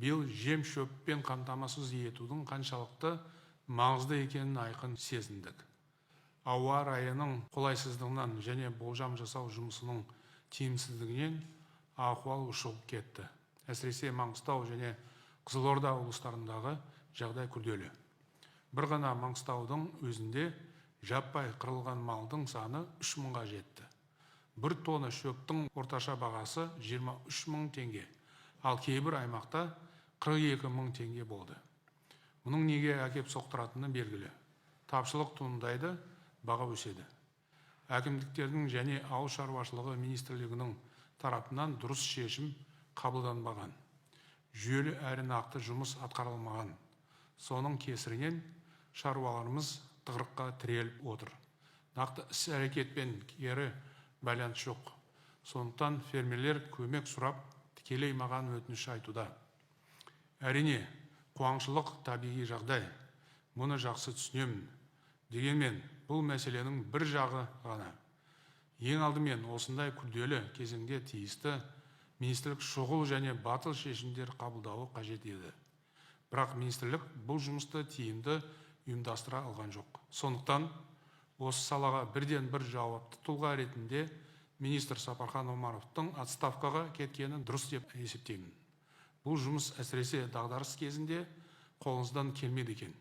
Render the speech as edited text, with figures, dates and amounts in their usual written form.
Биыл жем шөппен қамтамасыз етудің қаншалықты маңызды екенін айқын сезіндік. Ауа райының қолайсыздығынан және болжам жасау жұмысының тиімсіздігінен ахуал ушығып кетті. Әсіресе Маңғыстау және Қызылорда облыстарындағы жағдай күрделі. Бір ғана Маңғыстаудың өзінде жаппай қырылған малдың саны 3000-ға жетті. Бір тонна шөптің орташа бағасы 23 мың теңге, ал кейбір аймақта 42 мың теңге болды. Мұның неге әкеп соқтыратыны белгілі. Тапшылық туындайды, баға өседі. Әкімдіктердің және Ауыл шаруашылығы министрлігінің тарапынан дұрыс шешім қабылданбаған. Жүйелі әрі нақты жұмыс атқарылмаған. Соның кесірінен шаруаларымыз тығырыққа тіреліп отыр. Нақты іс әрекетпен кері байланыс жоқ. Сондықтан фермерлер көмек сұрап тікелей маған өтініш айтуда. Әрине, қуаңшылық табиғи жағдай. Мұны жақсы түсінемін. Дегенмен, бұл мәселенің бір жағы ғана. Ең алдымен осындай күрделі кезеңде тиісті министрлік шұғыл және батыл шешімдер қабылдауы қажет еді. Бірақ министрлік бұл жұмысты тиімді ұйымдастыра алған жоқ. Сондықтан осы салаға бірден бір жауапты тұлға ретінде министр Сапархан Омаровтың отставкаға кеткені дұрыс деп есептеймін. Бұл жұмыс әсіресе дағдарыс кезінде қолыңыздан келмейді екен.